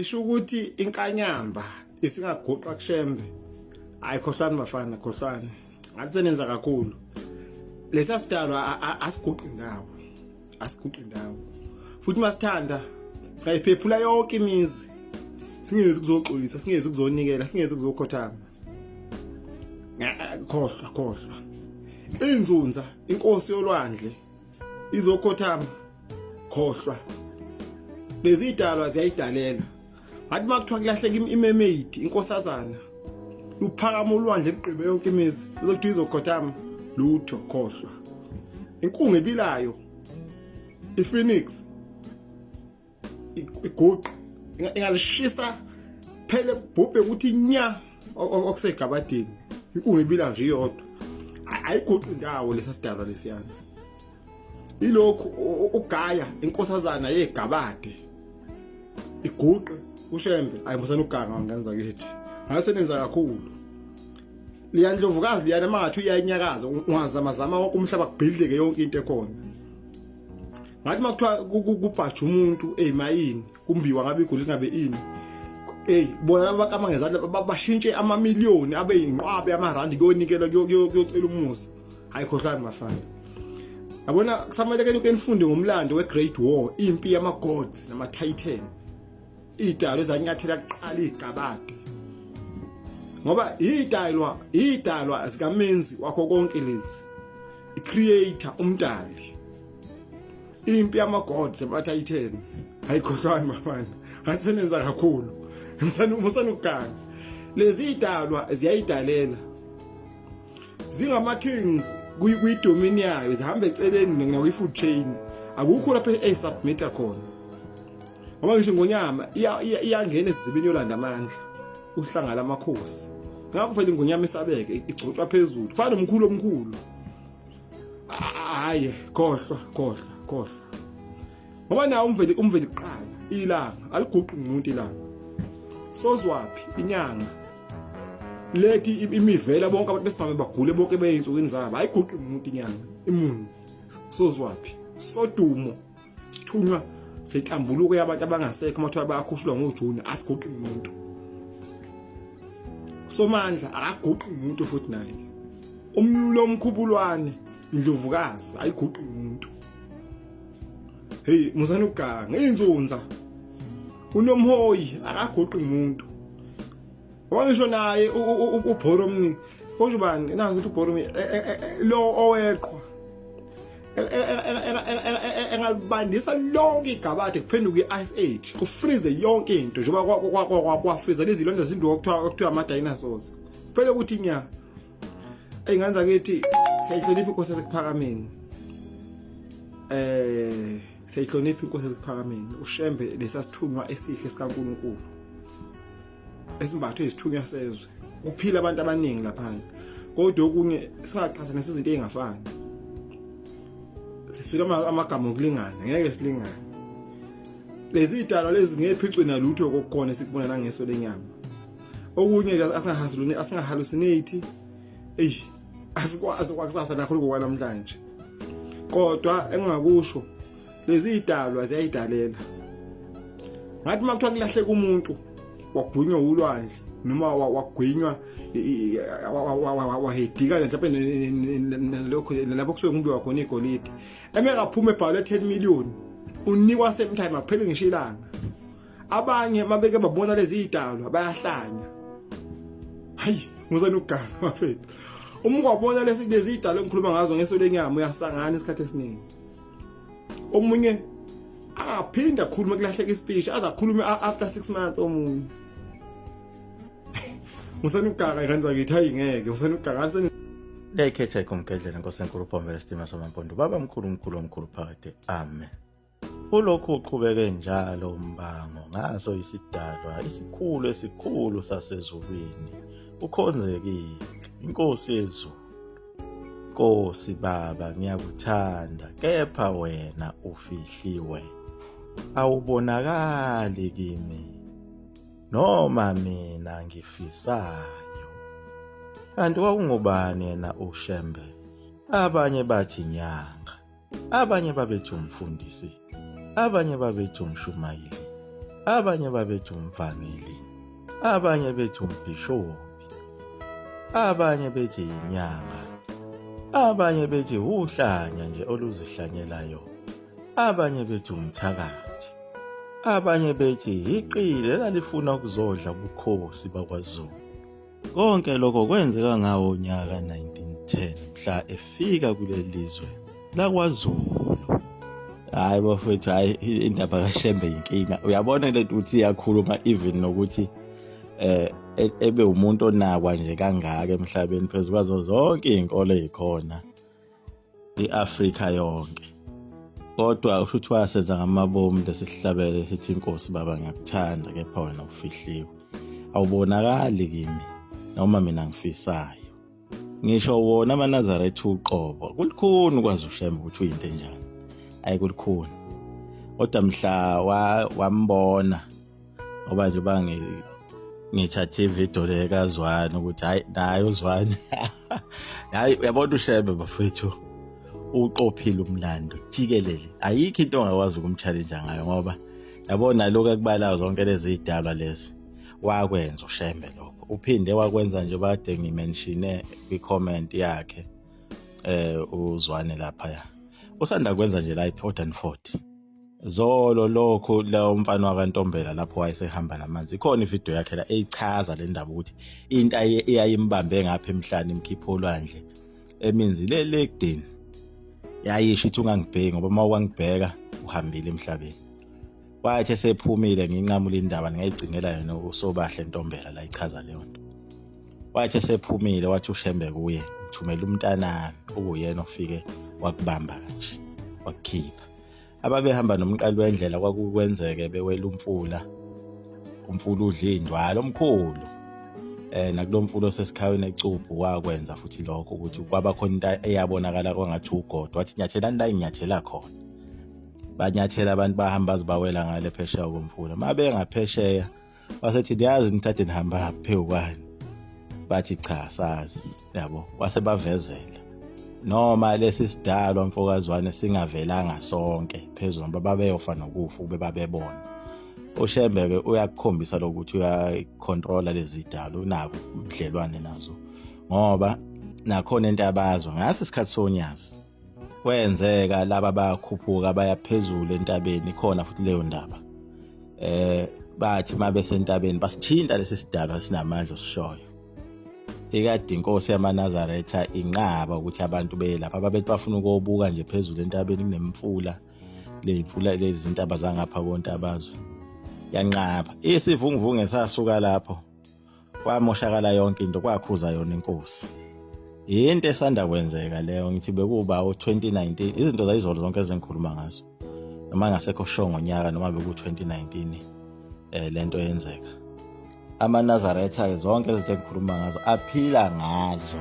Isho ukuthi inkanyamba isingaguqa kushembe. Hayi khohlwani bafana khohlwani. Ngathi senenza kakhulu. Lesa sidalwa asiguqi ndawo. Asiguqi ndawo. Futhi masithanda singayiphephula yonke imizi. Singezi kuzoxolisa, singezi kuzonikela, singezi kuzokhothama. Khohlwa khohlwa. Inzunza inkosi yolwandle izokhothama khohlwa lezi idalwa ziyayidalela ngathi uma kuthiwa kulahleka imemade inkosazana luphakama ulwandle lugqibe yonke imizi uzokuthiwa izokhothama lutho khohlwa inkungu ebilayo iphoenix iguqa ingalishisa phele bhubhe ukuthi nya okusegabadeni inkungu ibila nje iyodwa ayiguqi indawo lesa sidalwa lesiyana ilokhu ugaya inkosazana yegabade iguqe ushembe ayimusana uganga ngenza kithi ngase nenza kakhulu liyandlovukazi liyana mangathi uyayinyakaza ungazamazama wonke umhlaba kubhidlike yonke into ekhona ngathi makuthiwa kubhaja umuntu eyimayini kumbiwa ngabe igoli ngabe ini ey bona abakama ngezandla bashintshe amamiliyoni abe yinqwabe yamarandi kuyonikela kuyocela umusa hayi khohlwani bafana yabona kusamele ke nifunde ngomlando we-great war impi yama-gods nama-titan idalo ezanyathela kuqala igabade ngoba idalwa idalwa zikamenzi wakho konke lezi icreator umdali impi yama gods abathi ayitheni ayikhohlwani bafana ngathi senenza kakhulu musani ukuganga lezi idalwa ziyayidalela zingama kings kuyidomini yayo zihamba eceleni nakwi-food chain akukho lapho eyisubmita khona ngoba ngisho ingonyama iyangena esizibeni yolanda amandla uhlanga lamakhosi ngakho phela ingonyama isabeke igcotshwa phezulu kufana nomkhulu omkhulu hayi khohlwa khohlwa khohlwa ngoba nawo umveli umveli kuqala ilanga aliguqi ngumuntu ilanga sozwaphi inyanga lethi imivela bonke abantu besimame bagule bonke beyinsukwini zabo ayiguqi ngumuntu inyanga imuni sozwaphi sodumo sithunywa senhlambuluko yabantu abangasekho amathiwa bayakhushulwa ngoJuni asiguqi umuntu somandla akaguqi umuntu futhi naye umlomkhubulwane indlovukazi ayiguqi umuntu hey musana ukuganga inzunza unomhoyi akaguqi umuntu Ngoba ngisho naye uBhoromni konje ubani nazi ukuthi uBhoromni e, e, e, lo oweqhwa engalibandisa lonke igabade kuphenduka i-ice age kufrize yonke into njengoba kwafriza lezi zilonda zinduka okuthiwa okuthiwa ama-dinosaurs kuphele ukuthi nya ey'ngane zakithi siyayihlonipha inkosi yasekuphakameni eh siyayihlonipha inkosi yasekuphakameni ushembe lesasithunywa esihle sikaNkuluNkulu esimbathwe isithunywa sezwe kuphila abantu abaningi laphana kodwa okunye singaqhathanisa izinto ezingafani sisuke amagama okulingana ngeke silingane lezi idalwa lezi ngephicwe nalutho kokukhona esikubona nangeso lenyama okunye nje asingahasuluni asingahalusinate eyi asikwazi kwakusasa nakho lokwanamhlanje kodwa engingakusho lezi idalwa ziyayidalela ngathi uma kuthiwa kulahleka umuntu wagwinywa ulwandle noma wagwinywa wahedika mhlawumbe nalokho lapho kusuke kumbiwa khona igolide emekaphuma ebhalwe 10 million unikwa same time akuphele ngisho ilanga abanye mabeke babona lezi idalwa bayahlanya hayi ngizana ukuganga bafethu uma ukwabona lezi lezi idalwa engikhuluma ngazo ngeso lenyama uyasangana isikhathi esiningi omunye angaphinde akhulume kulahleka ispeech aze akhulume after 6 months omunye musani ukuganga ingane zakithi hayi ngeke musani ukuganga seni Leyikhetha ikhomgedlela Nkosi enkulu Bhombela Sidima Samampondo Baba mkhulu mkhulu omkhulu phakade amen Ulokhu uqhubeke njalo umbango ngaso isidalwa isikhulu esikhulu sasezulwini ukhonzekile inkosi yezulu Nkosi Baba ngiyakuthanda kepha wena ufihliwe awubonakali kimi noma mina ngifisayo kanti kwakungubani yena uShembe abanye bathi nyanga abanye babethi umfundisi abanye babethi umshumayeli Abanye babethi umvangeli, abanye bethi umbhishobhi, abanye bethi yinyanga, abanye bethi wuhlanya nje oluzihlanyelayo, abanye bethi umthakathi, abanye bethi yiqili elalifuna ukuzodla ubukhosi bakwaZulu. Konke lokho kwenzeka ngawo unyaka 1910 mhla efika kuleli lizwe lakwaZulu. Hayi bafethu, hayi indaba kaShembe inkinga. Uyabona lento ukuthi iyakhuluma even nokuthi eh e, ebe umuntu onakwa nje kangaka emhlabeni phezu kwazo zonke izinkolo ezikhona. i-Afrika yonke kodwa usho ukuthi wasenza ngamabomu lesihlabele sithi inkosi baba ngiyakuthanda kepha wena ufihliwe awubonakali kimi noma mina ngifisayo ngisho wona amaNazaretha uqobo kulikhuni ukwazi uShembe ukuthi uyinto enjani ayi kulikhuni kodwa mhla wambona ngoba nje uba ngithathe ividiyo le kaZwane ukuthi hayi naye uZwane hayi uyabona uShembe bafethu uqophile umlando jikelele ayikho into ongakwazi ukumchallenge ngayo ngoba yabona lokhu akubalayo zonke lezi idalwa lezi wakwenza uShembe lokho uphinde wakwenza nje bade ngimenshine kwi-comment yakhe eh uZwane lapha ya usanda kwenza nje la i-Port 40 Zolo lokhu la umfana wakaNtombela lapho wayesehamba namanzi ikhona ividiyo yakhe la eyichaza le ndaba ukuthi into eyayimbambe ngapha emhlane imkhipha olwandle eminzi le le ekudeni yayisho ithi ungangibheki ngoba uma wangibheka uhambile emhlabeni wathi esephumile nginqamula indaba ngayigcinela yena uSobahle Ntombela la ichaza leyo nto wathi esephumile wathi uShembe kuye ngithumela umntanami okuyena ofike wakubamba kanje wakukhipha Ababehamba nomqali wendlela kwakukwenzeke bewela umfula, umfula udla iy'ndwala omkhulu. Eh nakulo mfula osesikhawini ecubhu wakwenza futhi lokho ukuthi kwaba khona into eyabonakala kwangathi ugodo wathi nyathelani la nginyathela khona. Banyathela abantu bahamba bazibawela ngale phesheya komfula. Uma bengaphesheya wasethi niyazi nithathe nihamba phezu kwani bathi cha sazi yabo wase bavezela noma lesi sidalwa mfokazwane singavelanga sonke phezulu ngoba babeyofa nokufa ukube babebona uShembe-ke uyakukhombisa lokuthi uyayikhontrola lezi dalo unabo ubudlelwane nazo ngoba nakhona into abazwa ngaso isikhathi sonyazi kwenzeka laba bakhuphuka baya phezulu entabeni ikhona futhi leyo ndaba eh bathi mabesentabeni basithinta lesi sidalwa sinamandla osishoyo ikade inkosi yamaNazaretha inqaba ukuthi abantu beye lapha babethi bafuna ukuyobuka nje phezulu entabeni kunemfula le mfula lezi zintaba zangapha kontabazwe yanqaba isivunguvungu esasuka lapho kwamoshakala yonke into kwakhuza yona inkosi yinto esanda kwenzeka leyo ngithi bekuba u-2019 izinto zayizolo zonke ezengikhuluma ngazo noma ngasekho sho ngonyaka noma beku-2019 eh lento yenzeka amaNazaretha ke zonke izinto engikhuluma ngazo aphila ngazo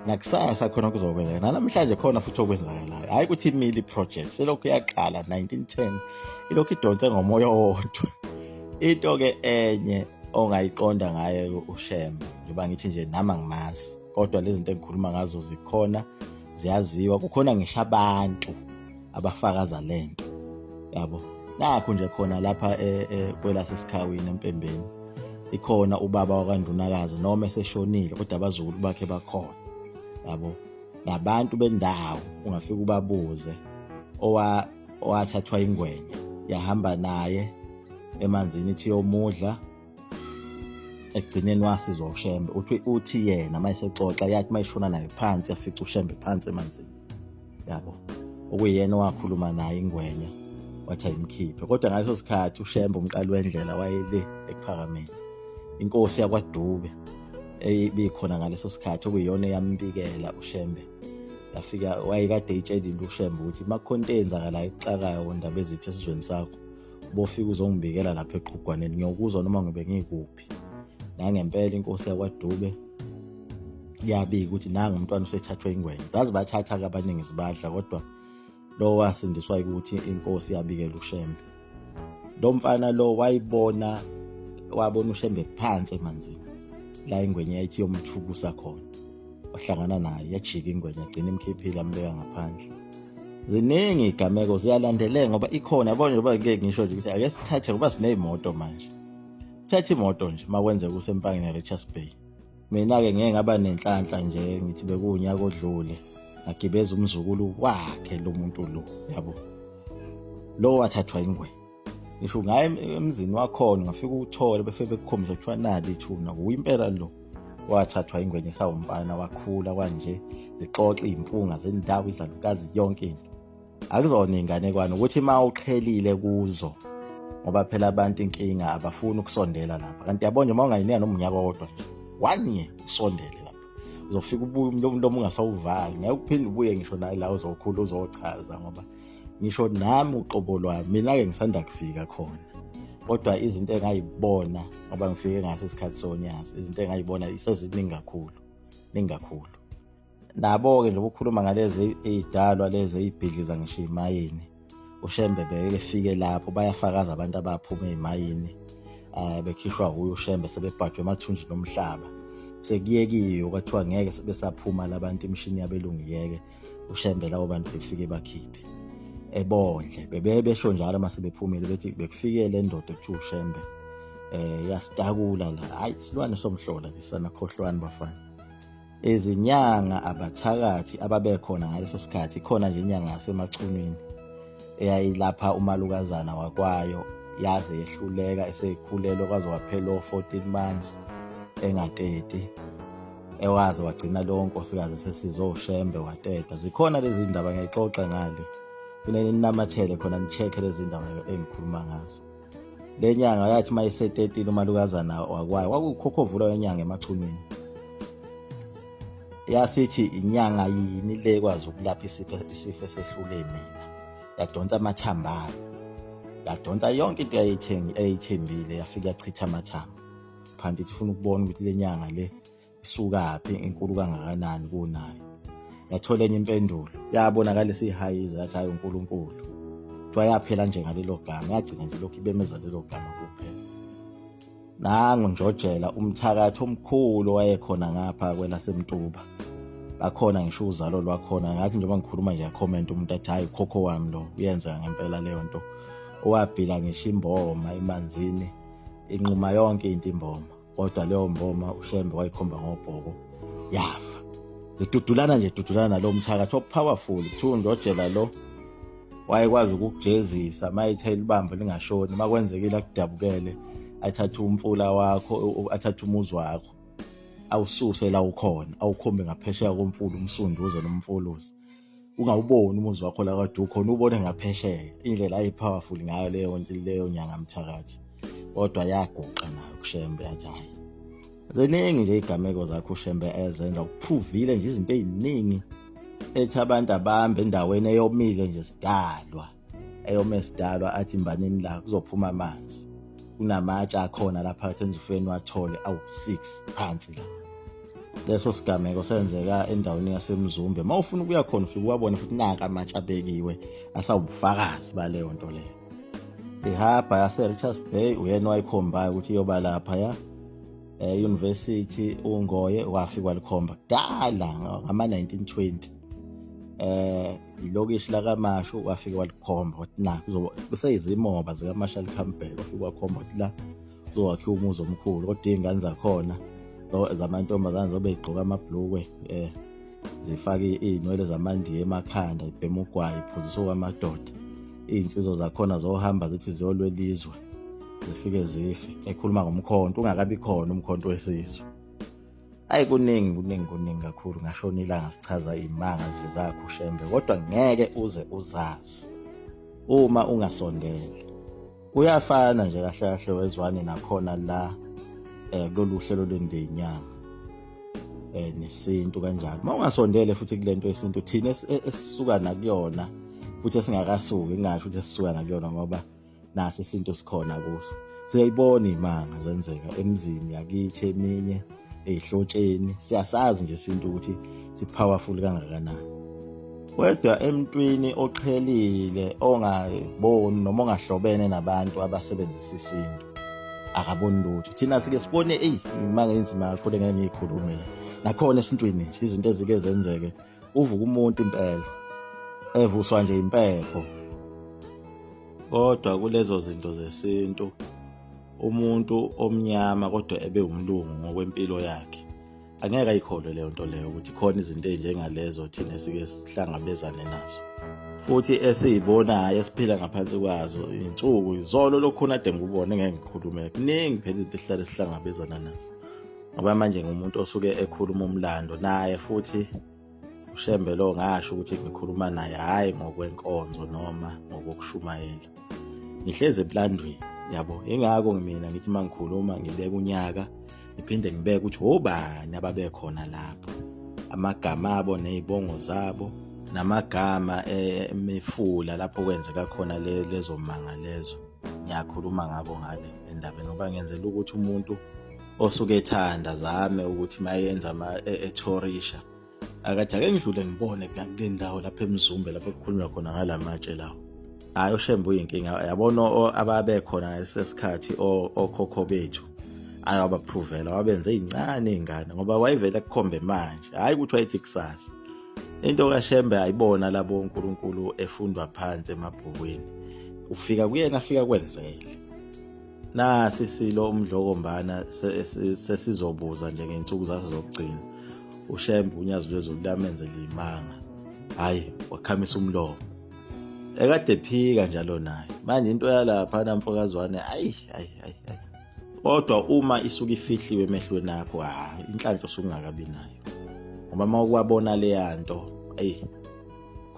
nakusasa khona kuzokwenzeka nanamhlanje khona futhi okwenzakalayo hhayi ukuthi imile i-project selokhu yaqala 1910 ilokhu idonse ngomoya owodwa into-ke enye ongayiqonda ngaye uShembe njengoba ngithi nje nami angimazi kodwa lezi zinto engikhuluma ngazo zikhona ziyaziwa kukhona ngisho abantu abafakaza lento yabo nakho nje khona lapha e, e, kwelaseSikhawini eMpembeni ikhona ubaba wakwaNdunakazi noma eseshonile kodwa abazukulu bakhe bakhona yabo nabantu bendawo ungafika ubabuze owa owathathwa ingwenya yahamba naye emanzini ithi yomudla ekugcineni wasizwa uShembe uthi uthi yena mayesexoxa yathi mayishona naye phansi yafica uShembe phansi emanzini yabo okuyena owakhuluma naye ingwenya wathi ayimkhiphe kodwa ngaleso sikhathi uShembe umqali wendlela wayele ekuphakameni inkosi yakwaDube ebikhona ngaleso sikhathi okuyiyona eyambikela uShembe yafika wayekade itshelile uShembe ukuthi makukhona into eyenzakalayo ekuxakayo kondaba ezithi esizweni sakho bofika uzongibikela lapha eqhugwaneni ngiyokuzwa noma ngibe ngikuphi nangempela inkosi yakwaDube yabika ukuthi nangu umntwana usethathwe ingwenya zazibathatha-ke abaningi zibadla kodwa lo wasindiswa ukuthi inkosi yabikela uShembe lo mfana lo wayibona wabona uShembe phansi emanzini la ingwenya yayithi yomthukusa khona wahlangana naye yajika ingwenya agcina imkhiphile ambeka ngaphandle Ziningi igameko ziyalandeleka ngoba ikhona yabona njengoba ngike ngisho nje ukuthi ake sithathe ngoba siney'moto manje. Thatha imoto nje uma kwenzeka useMpangeni eRichards Bay. Mina-ke ngeke ngaba nenhlanhla nje ngithi bekuwunyaka odlule ngagibeza umzukulu wakhe lo muntu lo yabo. Lo wathathwa ingwe. Ngisho ungaye emzini wakhona ungafika uwuthole befike bekukhombisa kuthiwa nali ithuna wuye impela lo wathathwa ingwenye sawumfana wakhula kwanje zixoxa iy'mpunga zendawo izalukazi yonke into akuzona iy'nganekwane ukuthi uma uqhelile kuzo ngoba phela abantu inkinga abafuni ukusondela lapha kanti yabo nje uma ungayinika noma unyaka owodwa nje one year usondele lapha uzofika ubuye umlomo ungasawuvali ngeke uphinde ubuye ngisho naye la uzokhula uzochaza ngoba ngisho nami uqobo lwami mina-ke ngisanda kufika khona kodwa izinto engayibona ngoba ngifike ngaso isikhathi sonyazi izinto engayibona seziningi kakhulu ningi kakhulu nabo-ke nje ukukhuluma ngalezi ey'dalwa lezi ey'bhidliza ngisho imayini ushembe beke befike lapho bayafakaza abantu abaphuma ey'mayini um bekhishwa wuye ushembe sebebhajwe emathunjini omhlaba sekuyekiwe kwathiwa ngeke sebesaphuma labantu imishini yabelungu iyeke ushembe labo bantu befike bakhiphe ebondle bebe besho njalo uma sebephumile bethi bekufike le ndoda ekuthiwa ushembe eh yasitakula la hayi silwane somhlola lesana khohlwani bafana izinyanga abathakathi ababekhona ngaleso sikhathi khona nje inyanga yasemachunwini eyayilapha umalukazana wakwayo yaze yehluleka eseyikhulelwe kwaze waphela o-14 months engateti ewaze wagcina lowo nkosikazi sesizoshembe wateta zikhona lezi ndaba ngiyayixoxa ngale kufanele ninamathele khona ni-check-e lezi ndaba engikhuluma ngazo le nyanga yathi uma isetetile umalukazana wakwayo kwakukhokhovula wenyanga emachunwini yasithi inyanga yini le kwazi ukulapha isifo esehlule mina yadonsa amathambo ayo yadonsa yonke into eyayithembile yafika yachitha amathambo phansi ithi ifuna ukubona ukuthi le nyanga le isukaphi inkulu kangakanani kunayo yathola enye impendulo yabonakala isihayiza yathi hayi uNkulunkulu kuthiwa yaphela nje ngalelo gama yagcina nje lokhu ibemeza lelo gama kuphela nangu njojela umthakathi omkhulu wayekhona ngapha kwelasemtuba bakhona ngisho uzalo lwakhona ngathi njengoba ngikhuluma nje yakhomenta umuntu athi hayi ukhokho wami lo uyenzeka ngempela leyo nto owabhila ngisho imboma emanzini inquma yonke into imboma kodwa leyo mboma ushembe wayikhomba ngobhoko yafa zidudulana nje dudulana nalowo mthakathi opowerful kuthiwa undojela lo wayekwazi ukukujezisa uma ethe libambe lingashoni uma kwenzekile akudabukele athathe umfula wakho athathe umuzi wakho awususe la ukhona awukhombe ngaphesheya komfula umsunduze nomfuluzi ungawuboni umuzi wakho la kade ukhona ubone ngaphesheya indlela ayi-powerful ngayo leyo leyo nyanga mthakathi kodwa yaguqa nayo kushembe yathi hhayi ziningi nje iy'gameko zakho ushembe ezenza uphuvile nje izinto ey'ningi ethi abantu abambe endaweni eyomile nje sidalwa eyome sidalwa athi imbanini la kuzophuma amanzi kunamatshe akhona lapha phakathi enzifeni wathole awu-6 phansi la leso sigameko senzeka endaweni yasemzumbe uma ufuna ukuya khona ufike uwabone futhi naka amatshe abekiwe asawubufakazi baleyo nto leyo ihabha yase-richards bay uyena owayikhombayo ukuthi iyoba lapha ya university ungoye wafika walikhomba kudala ngama-1920 eh ilokishi lakamashu wafike walikhomba wathi na kuseyizimoba zikaMarshall Campbell wafike wakhomba wathi la kuzowakhiwa umuzi omkhulu kodwa iy'ngane zakhona zamantombazane zobe y'gqoka amabhlukwe um zifake iy'nwele zamandiya emakhanda ibhema ugwayi iphuziswa kwamadoda iy'nsizwa zakhona zohamba zithi ziyolwela izwe zifike zife ekhuluma ngomkhonto ungakabi khona umkhonto wesizwe ayi kuningi kuningi kuningi kakhulu ngashona ilanga sichaza imanga nje zakho ushembe kodwa ngeke uze uzazi uma ungasondele kuyafana nje kahle kahle wezwane nakhona la eh kulolu hlelo lwendenyanga eh nesintu kanjalo uma ungasondele futhi kulento yesintu thina esisuka nakuyona futhi esingakasuki ngingasho ukuthi esisuka nakuyona ngoba naso isintu sikhona kuso siyayibona imanga zenzeka emzini yakithi eminye ezihlotsheni siyasazi nje isintu ukuthi si-powerful kangakanani kodwa emntwini oqhelile ongaboni noma ongahlobene nabantu abasebenzisa isintu akaboni lutho thina sike sibone eyi imanga enzima kakhulu engeke ngiyikhulume la nakhona esintwini nje izinto ezike zenzeke uvuka umuntu impela Evuswa nje impepho. Kodwa kulezo zinto zesintu umuntu omnyama kodwa ebe umlungu ngokwempilo yakhe angeke ayikholwe leyo nto leyo ukuthi khona izinto ezinjengalezo thina esike sihlangabezane nazo futhi esiyibonayo esiphila ngaphansi kwazo insuku izolo lokhona ade ngikubone ngeke ngikhulume kuningi phela izinto esihlale sihlangabezana nazo ngoba manje ngumuntu osuke ekhuluma umlando naye futhi uShembe lo ngasho ukuthi ngikhuluma naye hhayi ngokwenkonzo noma ngokokushumayela ngihlezi ebulandweni yabo ingakho mina ngithi uma ngikhuluma ngibeka unyaka ngiphinde ngibeke ukuthi obani ababekhona lapho amagama abo nezibongo zabo namagama emifula lapho kwenzeka khona lezo manga lezo ngiyakhuluma ngabo ngale endabeni ngoba ngenzela ukuthi umuntu osuke ethanda zame ukuthi mayenza ama e, ethorisha akathi ake ngidlule ngibone kule ndawo lapha emzumbe lapho kukhulunywa khona ngala matshe lawo hayi ushembe uyinkinga yabona ababekhona ngesesikhathi okhokho bethu ayi wabaphrovela wabenze iy'ncane iy'ngane ngoba wayevele kukhombe manje hhayi ukuthi wayethi kusasa into kashembe ayibona labo unkulunkulu efundwa phansi emabhukwini ufika kuyena afika kwenzele Nasi isilo uMdlokombana sesizobuza nje ngey'nsuku zaso zokugcina. UShembe unyazi lwezulu lamenzela imanga. Hhayi, wakhamisa umlomo. Ekade ephika njalo naye. Manje into yalapha mfokazwane, ayi, ayi, ayi, ayi. Kodwa uma isuke ifihliwe emehlweni akho, hhayi, inhlanhla usungakabi nayo. Ngoba uma ukwabona leya nto, eyi,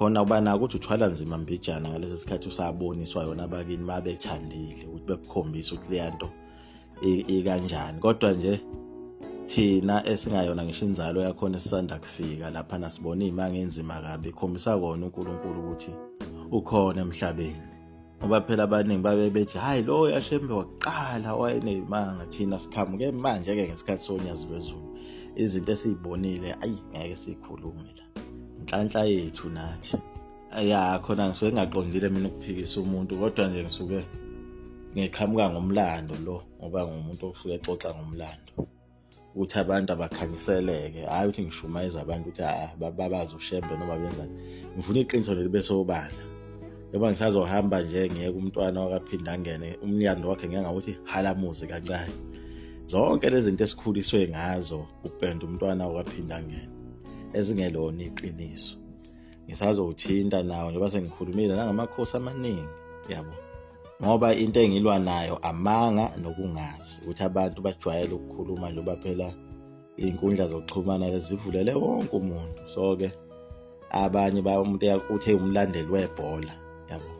khona uba nako ukuthi uthwala nzima mbijana ngalesi sikhathi usaboniswa yona abakini babethandile ukuthi bekukhombise ukuthi leya nto ikanjani kodwa nje thina esingayona ngisho inzalo yakhona esisanda kufika lapha nasibona iy'manga enzima kabi ikhombisa kona uNkulunkulu ukuthi ukhona emhlabeni ngoba phela abaningi babe bethi hhayi lo yashembe wakuqala wayeney'manga thina siqhamuke manje-ke ngesikhathi sonyazi lwezulu izinto esiy'bonile ayi ngeke siyikhulume la inhlanhla yethu nathi ya khona ngisuke ngingaqondile mina ukuphikisa umuntu kodwa nje ngisuke ngiqhamuka ngomlando lo ngoba ngumuntu osuke exoxa ngomlando ukuthi abantu abakhanyiseleke hhayi ukuthi ngishumayeza abantu ukuthi ah, babazi ushembe noma benzani ngifuna iqiniso leli besobala njengoba ngisazohamba nje ngiyeke umntwana wakaphinde angene umnyando wakhe ngeke ngawuthi halamuzi kancane zonke lezi zinto esikhuliswe ngazo upenda umntwana wakaphinde angene ezingelona iqiniso ngisazowuthinta nawo njengoba sengikhulumile nangamakhosi amaningi yabo ngoba into engilwa nayo amanga nokungazi ukuthi abantu bajwayele ukukhuluma njengoba phela iy'nkundla zokuxhumana zivulele wonke umuntu so-ke abanye ba umuntu uthe umlandeli webhola yabo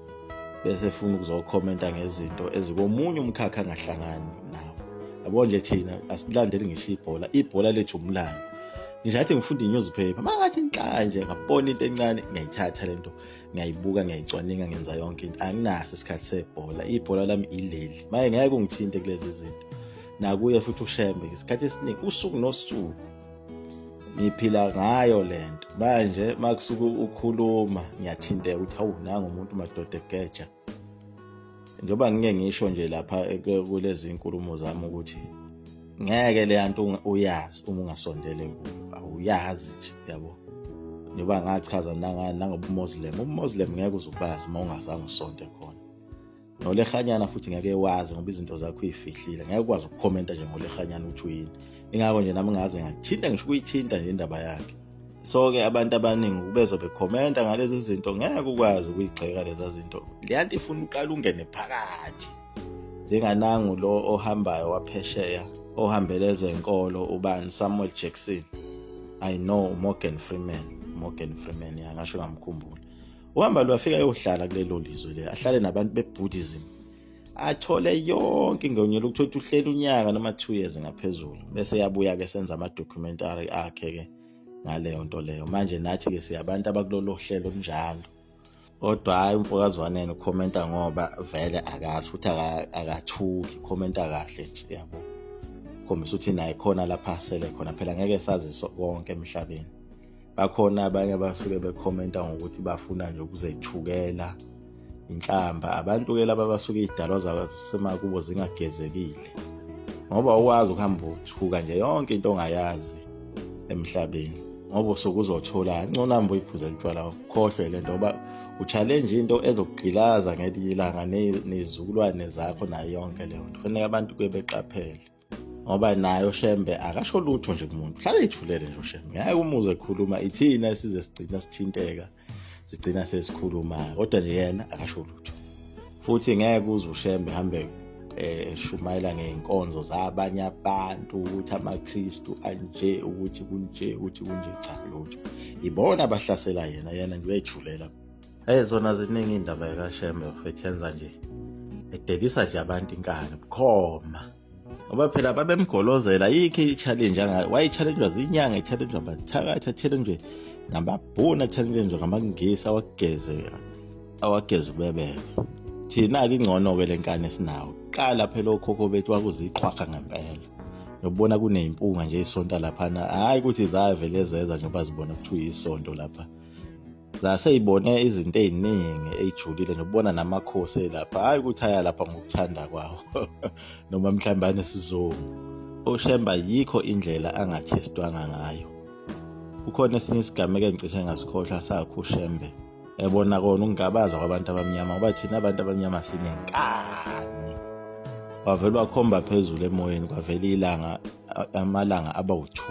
bese efuna ukuzokhomenta ngezinto ezikomunye umkhakha angahlangani nawo yabo nje thina asilandeli ngisho ibhola ibhola lethu umlando ngisho athi ngifunda i-newspaper mangathi nhlanje ngabona into encane ngiyayithatha le nto ngiyayibuka ngiyayicwaninga ngenza yonke into anginaso isikhathi sebhola ibhola lami ileli maye ngeke ungithinte kulezi zinto nakuye futhi ushembe isikhathi esiningi usuku nosuku ngiphila ngayo lento manje makusuke ukhuluma ngiyathinteka ukuthi hawu nangu umuntu madoda egeja njengoba ngike ngisho nje lapha kulezi nkulumo zami ukuthi ngeke le nto uyazi uma ungasondele kuyo awuyazi nje yabo njengoba ngachaza nangobuMuslim ubuMuslim ngeke uzubazi uma ungazange usonte khona nolehanyana futhi ngeke wazi ngoba izinto zakho uyifihlile ngeke ukwazi ukukhomenta nje ngolehanyana ukuthi uyini ingakho nje nami ngaze ngathinta ngisho ukuyithinta nje indaba yakhe so-ke abantu abaningi ubezwa bekhomenta ngalezi zinto ngeke ukwazi ukuyigxeka leza zinto leyanto ifuna uqala ungene phakathi njenganangu lo ohambayo waphesheya ohambele ezenkolo ubani Samuel Jackson I know Morgan Freeman Morgan Freeman ya ngasho ngamkhumbula uhamba lwafika ayohlala kulelo lizwe le ahlale nabantu be-Buddhism athole yonke ingonyela ukuthi uthi uhleli unyaka noma 2 years ngaphezulu bese yabuya ke senza ama documentary akhe ke ngaleyo nto leyo manje nathi ke siyabantu abakulolo hlelo kunjalo kodwa hayi umfokazwaneni ukhomenta ngoba vele akazi futhi akathuki khomenta kahle nje yabo khombisa ukuthi naye khona lapha asele khona phela ngeke sazi konke emhlabeni bakhona abanye abasuke bekhomenta ngokuthi bafuna nje ukuzethukela inhlamba abantu-ke laba basuke iy'dalwa zasemakubo zingagezekile ngoba ukwazi ukuhamba uthuka nje yonke into ongayazi emhlabeni. Ngoba usuke uzothola ngcono hamba uyiphuzela utshwala, ukhohlwe le nto, ngoba u-challenge into ezokugqilaza ngelinye ilanga nezizukulwane zakho nayo yonke leyo nto. Kufanele abantu kuye beqaphele, ngoba naye uShembe akasho lutho nje kumuntu, hlale ethulele nje uShembe, ngeke umuze ekhuluma. Ithina esize sigcina sithinteka, sigcina sesikhuluma, kodwa nje yena akasho lutho. Futhi ngeke uze uShembe hambe eshumayela ngey'nkonzo zabanye abantu ukuthi amaKristu anje, ukuthi kunje, ukuthi kunje. Cha, lutho. Ibona abahlasela yena, yena nje uyayijulela. Hey, zona ziningi indaba yakaShembe mfethu, yenza nje edelisa nje abantu inkani bukhoma, ngoba phela babemgolozela. Yikho i-challenge wayi-challenge zinyanga, i-challenge abathakathi, a-challenge ngamabhunu, a-challenge ngamangisi awageze awageze ubebebe. Thina-ke ingcono-ke le nkani esinawo. Qala phela okhokho bethu kwakuziqhwaga ngempela, nokubona kuney'mpunga nje isonta laphana, hhayi ukuthi zavele zeza njengoba zibona kuthiwa isonto lapha, zaseyibone izinto ey'ningi ey'julile, nokubona namakhosi elapha, hhayi ukuthi aya lapha ngokuthanda kwawo noma mhlawumbe anesizungu. UShemba yikho indlela angathestwanga ngayo. Kukhona esinye isigameko engicishe ngasikhohlwa sakho uShembe ebona kona ukungabaza kwabantu abamnyama, ngoba thina abantu abamnyama sinenkani. Wavele wakhomba phezulu emoyeni, kwavela ilanga, amalanga aba u-2,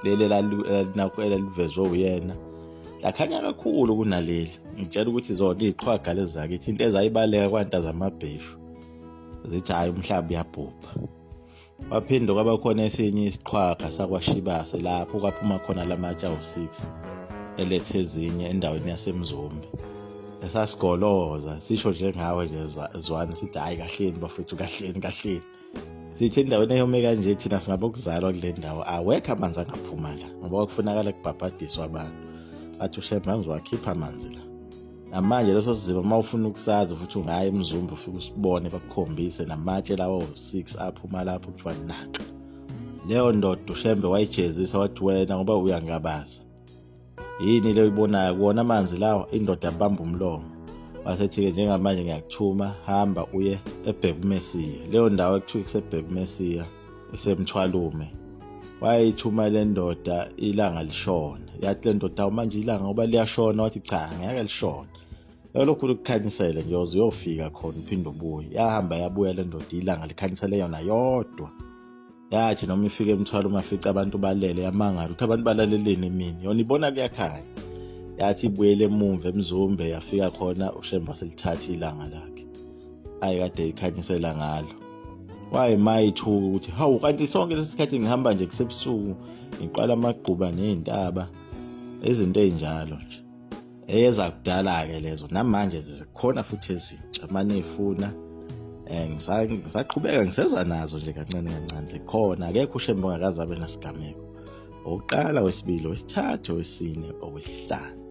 leli elalivezwe uyena lakhanya kakhulu kunaleli. Ngitshela ukuthi zona iy'qhwaga lezi zakithi, into ezayibaleka kwanta zamabheshu, zithi hhayi, umhlaba uyabhubha. Waphinde kwaba khona esinye isiqhwaga sakwaShibase, lapho kwaphuma khona lamatshe awu-6 elethe ezinye endaweni yaseMzumbe, esasigoloza sisho njengawe nje zwane, sithi hhayi, kahleni bafethu, kahleni, kahleni. Sithi endaweni eyome kanje thina singabokuzalwa kule ndawo, awekho amanzi angaphuma la, ngoba kwakufunakala kubhabhadiswa abantu. Bathi uShembe angizowakhipha amanzi la. Namanje leso siziba uma ufuna ukusazi futhi ungaya eMzumbe, ufike usibone, bakukhombise namatshe lawo 6 aphuma lapho, kuthiwa naka leyo ndoda. UShembe wayijezisa, wathi wena ngoba uyangabaza, yini le uyibonayo kuwona amanzi lawa? Indoda yabamba umlomo. Wasethi-ke njengamanje ngiyakuthuma, hamba uye eBhekumesiya, leyo ndawo ekuthiwa kuseBhekumesiya iseMthwalume. Wayithuma le ndoda ilanga lishona. Yathi le ndoda, awu manje ilanga ngoba liyashona. Wathi cha, ngeke lishone, lokhu likukhanyisele, ngiyoze uyofika khona uphinde ubuye. Yahamba yabuya le ndoda, ilanga likhanyisele yona yodwa. Yathi noma ifika emthwalo umafica abantu balele, yamangala ukuthi abantu balaleleni emini, yona ibona kuyakhanya. Yathi ibuyele emumva eMzumbe, yafika khona uShembe waselithatha ilanga lakhe ayekade ikhanyisela ngalo. Wayemayithuka ukuthi hawu, kanti sonke lesi sikhathi ngihamba nje kusebusuku, ngiqala amagquba ney'ntaba, izinto ey'njalo nje eyeza kudala-ke lezo. Namanje zikhona futhi ezintsha mane ifuna, ngisaqhubeka ngiseza nazo nje kancane kancane, zikhona. Akekho uShembe ongakaze abe nasigameko, owokuqala, wesibili, wesithathu, wesine, owesihlanu,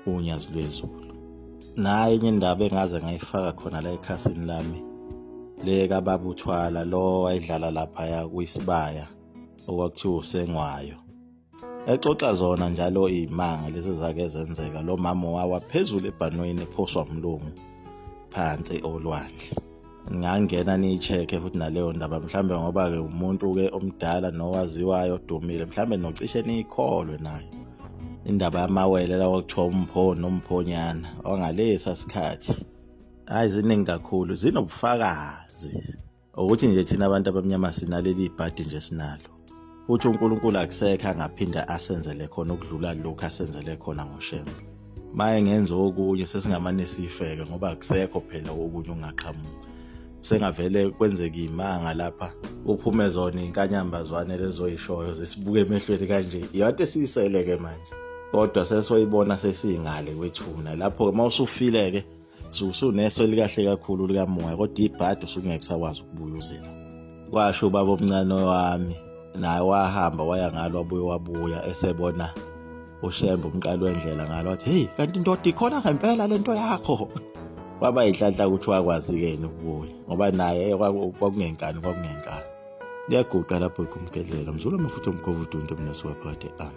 uNyazi Lwezulu. Nayo enye indaba engaze ngayifaka khona la ekhasini lami, le kababa uThwala lo wayedlala laphaya kwisibaya okwakuthiwa uSengwayo, exoxa zona njalo iy'manga lezi ezake zenzeka. Lo mama wawa phezulu ebhanweni, ephoswa umlungu phansi olwandle. Ngangena niyi-check-e futhi naleyo ndaba, mhlambe ngoba-ke umuntu-ke omdala nowaziwayo odumile, mhlambe nocishe niyikholwe nayo indaba yamawele lawo kuthiwa uMpho noMphonyana wangalesa sikhathi. Hhayi, ziningi kakhulu, zinobufakazi ukuthi nje thina abantu abamnyama sinaleli bhadi nje sinalo, futhi uNkulunkulu akusekho angaphinda asenzele khona ukudlula lokhu asenzele khona ngoShembe. Maye ngenza okunye sesingamane sifeke, ngoba akusekho phela okunye okungaqhamuka. Sengavele kwenzeka imanga lapha, uphume zona inkanyamba zwane lezoyishoyo zisibuke emehlweni kanje, iyonto esiyisele-ke manje, kodwa sesoyibona sesingale kwethuna. Lapho-ke uma usufile-ke usuneso elikahle kakhulu likamoya, kodwa ibhadi usungeke usakwazi ukubuya uzela. Kwasho ubaba omncane wami, naye wahamba waya ngalo, wabuye wabuya esebona uShembe umqali wendlela ngalo, wathi hey, kanti indoda ikhona ngempela lento yakho. Kwaba yinhlanhla ukuthi wakwazi-ke yena ukubuya, ngoba naye kwakungenkani, kwakungenkani. Liyaguqa lapho ikhumgedlela mzulu amafutha omkhovu uduntu mnesi waphakade. Amen.